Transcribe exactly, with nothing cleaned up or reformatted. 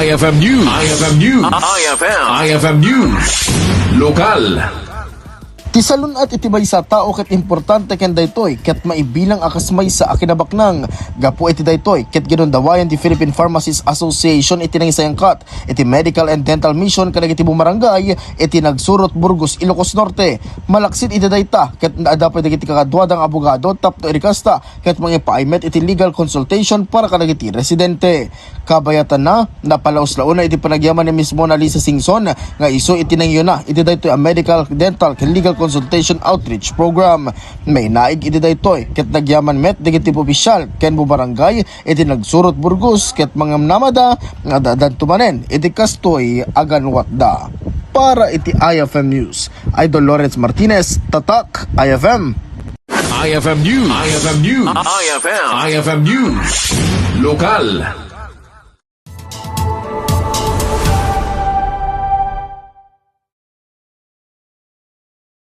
I F M News. I F M News. I F M. I F M News. Lokal. Ti salun-at iti maysa a tao ket importante ken daytoy ket maibilang a kas maysa a kinabaknang. Gapu iti daytoy ket ginundawayan ti Philippine Pharmacists Association iti nangisayangkat iti medical and dental mission kadagiti bumarangay iti Nagsurot, Burgos, Ilocos Norte. Malaksid iti dayta ket adda pay dagiti kakaduadang abogado tapno irikasta ket mangipaay met iti legal consultation para kadagiti residente. Kabayatanna, napalaoslaona iti panagyaman ni Miss Mona Lisa Singson nga isu iti nangyuna iti daytoy a medical, dental, ken legal consultation outreach program. Mainaig iti daytoy ket nagyaman met dagiti official ken bubarangay iti Nagsurot, Burgos ket mangnamnamada nga adda-addanto manen iti kastoy a ganwatda. Para iti I F M News, Idol Lawrence Martinez, Tatak I F M. I F M News. I F M News. I F M. I F M News. Lokal.